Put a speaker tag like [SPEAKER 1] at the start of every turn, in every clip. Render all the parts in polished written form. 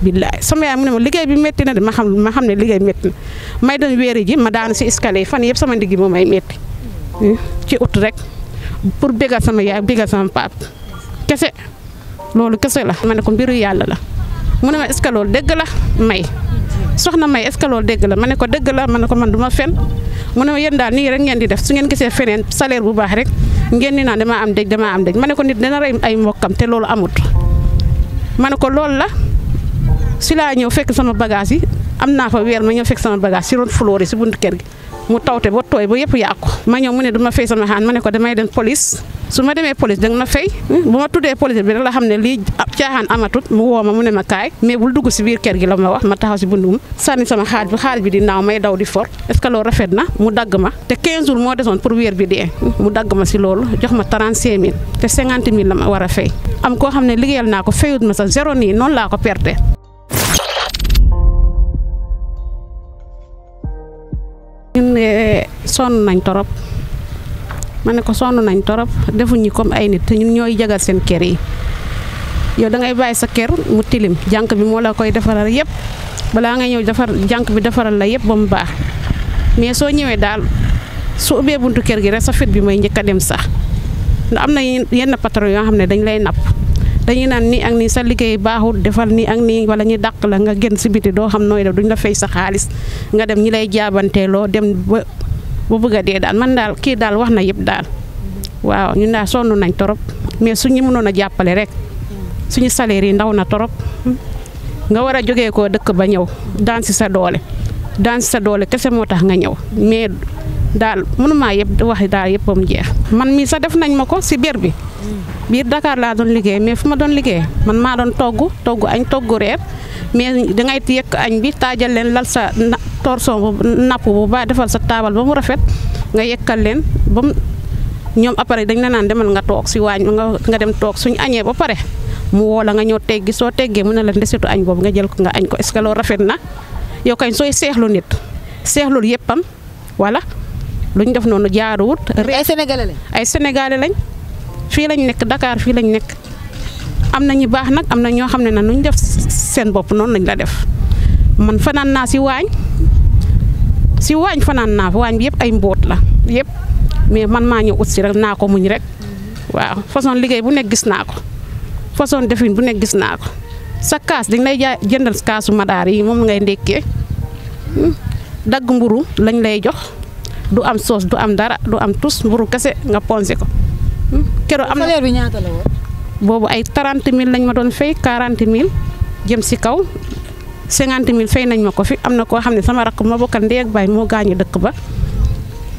[SPEAKER 1] billaay sama yaay mu ne ma liggéey bi métti na de ma xam ne liggéey métti na may dem wéeri ji ma daanu si escalier fan yëpp sama ndiggi moo may métti ci ut rek pour bégal sama yaay bégal sama pap kese loolu kese la. ma ne ko mbiru yàlla la mu ne ma est-ce que loolu dëgg la may soxna may est-ce que loolu dëgg la ma ne ko dëgg la ma ne ko man du ma fen mu ne ma yéen daal nii rek ngeen di def su ngeen gisee feneen salaire bu baax rek ngeen ni naan damaa am dëj ma ne ko nit dana rey ay mbokkam te loolu amut ma ne ko loolu la si laa ñëw fekk sama bagage yi am naa fa weer ma ñëw fekk sama bagage si ron fleur yi si buntu kër gi mu tawte ba tooy ba yëpp yàqu ma ñëw mu ne du ma fay sama xaan ma ne ko damay dem police su ma demee police danga ma fay bu ma tuddee police bi rek la xam ne lii caaxaan amatut mu woo ma mu ne ma kaay mais bul dugg si biir kër gi la ma wax ma taxaw si buntu sànni sama xaalis bi di naaw may daw di for est-ce que loolu rafet na mu dagg ma te 15 jours moo desoon pour weer bi dee mu dagg ma si loolu jox ma 35000 te 50000 la ma war a fay am koo xam ne liggéeyal naa ko fayut ma sa zéro nii noonu laa ko perte. ñun sonn nañ torop ma ne ko sonn nañ torop defuñu comme ay nit te ñun ñooy jagal seen kër yi yow da ngay bàyyi sa kër mu tilim jànk bi moo la koy defaral yëpp balaa nga ñëw defar jànk bi defaral la yëpp ba mu baax mais soo ñëwee daal su ubbee buntu kër gi rek sa fit bi may njëkk a dem sax ndax am na yenn patron yoo xam ne dañ lay napp dañuy naan nii ak nii sa liggéey baaxul defal nii ak nii wala ñu dàq la nga génn si biti doo xam nooy def duñ la fay sa xaalis nga dem ñi lay jaabanteeloo dem ba bëgg a dee daal man daal kii daal wax na yëpp daal waaw ñun daal sonn nañ torop mais suñu mënoon a jàppale rek suñu salaire yi ndaw na torop nga war a jógee koo dëkk ba ñëw daan si sa doole kese moo tax nga ñëw mais daal mënumaa yëpp wax daal yëppam jeex man mii sax def nañ ma ko si biir bi biir Dakar laa doon liggéey mais fu ma doon liggéey man maa doon togg añ togg reer mais dangay yëkk añ bi taajal leen lal sa torson bu napp bu baax defal sa taabal ba mu rafet nga yekkal leen ba mu ñoom après dañ la naan demal nga toog si waañ nga dem toog suñu añee ba pare mu woo la nga ñëw teggi soo teggee mu ne la ndesitu añ boobu nga jël ko nga añ ko est-ce que loolu rafet na yow kañ sooy seexlu nit seexlul yëppam wala lu ñu def noonu jaaruwut. ay sénégalais lañ fii lañ nekk Dakar fii lañ nekk am na ñu baax nag am na ñoo xam ne nag nu ñu def seen bopp noonu lañ la def man fanaan naa si waañ fanaan naa fa waañ bi yëpp ay mbóot la yëpp mais man maa ñëw ut si rek naa ko muñ rek waaw façon liggéey bu nekk gis naa ko façon defin bu nekk gis naa ko sa kaas dañ lay jëndal kaasu madaar yi moom ngay ndékkee dagg mburu lañ lay jox du am soos du am dara du am tus mburu kese nga ponse ko. keroog am na
[SPEAKER 2] salaire bi ñaata la woon.
[SPEAKER 1] boobu ay 30000 lañ ma doon fay 40000 jëm si kaw 50000 fay nañ ma ko fi am na koo xam ne sama rakk ma bokkal ndey ak baay moo gaañu dëkk ba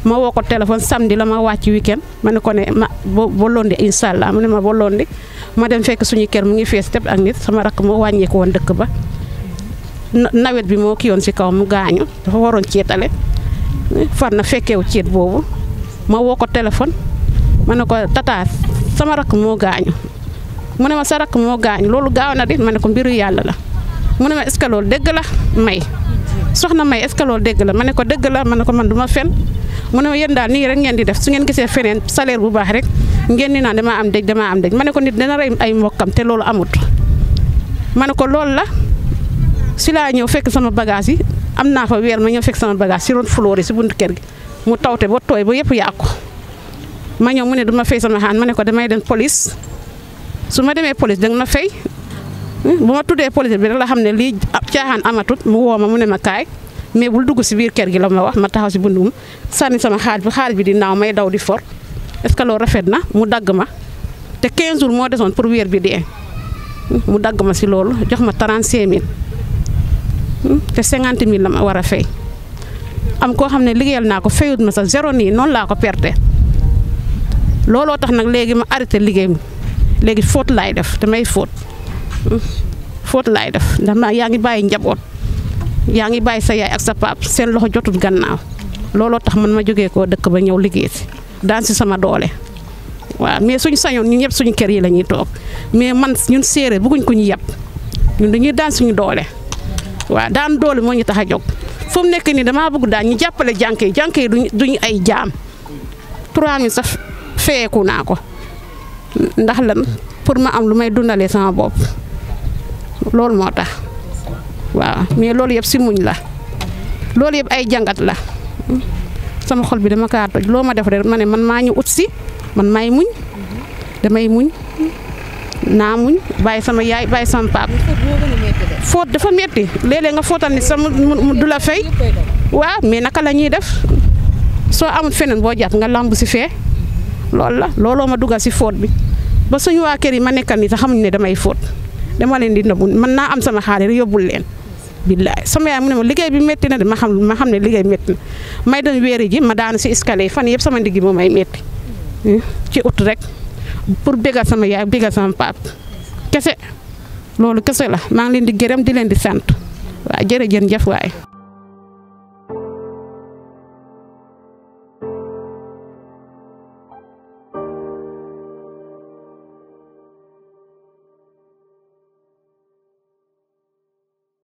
[SPEAKER 1] ma woo ko téléphone samedi la ma wàcc weekend ma ne ko ne ma ba londi incha allah mu ne ma ba londi ma dem fekk suñu kër mu ngi fees teb ak nit sama rakk moo wàññeeku woon dëkk ba nawet bi moo kii yoon si kaw mu gaañu dafa waroon ceetale far na fekkeewu ceet boobu ma woo ko téléphone. ma ne ko tata sama rakk moo gaañu mu ne ma sa rakk moo gaañu loolu gaaw na di ma ne ko mbiru yàlla la mu ne ma est-ce que loolu dëgg la may soxna may est-ce que loolu dëgg la ma ne ko dëgg la ma ne ko man du ma fen mu ne ma yéen daal nii rek ngeen di def su ngeen gisee feneen salaire bu baax rek ngeen ni naan damaa am dëj ma ne ko nit dana rey ay mbokkam te loolu amut ma ne ko loolu la si laa ñëw fekk sama bagage yi am naa fa weer ma ñëw fekk sama bagage si ron fleur yi si buntu kër gi mu tawte ba tooy ba yëpp yàqu ma ñëw mu ne du ma fay sama xaan ma ne ko damay dem police su ma demee police danga ma fay bu ma tuddee police bi rek la xam ne lii caaxaan amatut mu woo ma mu ne ma kaay mais bul dugg si biir kër gi la ma wax ma taxaw si buntu sànni sama xaalis bi di naaw may daw di for est-ce que loolu rafet na mu dagg ma te 15 jours moo desoon pour weer bi dee mu dagg ma si loolu jox ma 35000 te 50000 la ma war a fay am koo xam ne liggéeyal naa ko fayut ma sa zéro nii noonu laa ko perte. looloo tax nag léegi ma arrêté liggéey mi léegi fóot laay def damay fóot laay def ndax yaa ngi bàyyi njaboot yaa ngi bàyyi sa yaay ak sa pap seen loxo jotul gannaaw looloo tax man ma jógee koo dëkk ba ñëw liggéey si daan si sama doole waaw mais suñu sañoon ñun ñëpp suñu kër yi la ñuy toog mais man ñun séeréer bëgguñ ko ñu yàpp ñun dañuy daan suñu doole waaw daan doole moo ñu tax a jóg fu mu nekk nii damaa bëgg daan ñu jàppale jànk yi duñu ay jaam 3000 sax feeku naa ko ndax lan pour ma am lu may dundalee sama bopp loolu moo tax waaw mais loolu yëpp si muñ la loolu yëpp ay jàngat la sama xol bi dama kaa toj loo ma def rek ma ne man maa ñu ut si man maay muñ damay muñ naa muñ bàyyi sama yaay bàyyi sama paap fóot dafa metti léeg-léeg nga fóotal ni sama du la fay waaw mais naka la ñuy def soo amul feneen boo jàpp nga lamb si fee loolu la looloo ma dugal si fóot bi ba suñu waa kër yi ma nekkal nii sax xamuñ ne damay fóot dama leen di nëbbu man naa am sama xaalis rek yóbbul leen billaay sama yaay mu ne ma liggéey bi métti na de ma xam ne liggéey métti na may doon wéeri ji ma daanu si escalier fan yëpp sama ndiggi moo may métti ci ut rek pour bégal sama yaay bégal sama paap kese loolu kese la maa ngi leen di gërëm di leen di sant waaw jërëjëf waay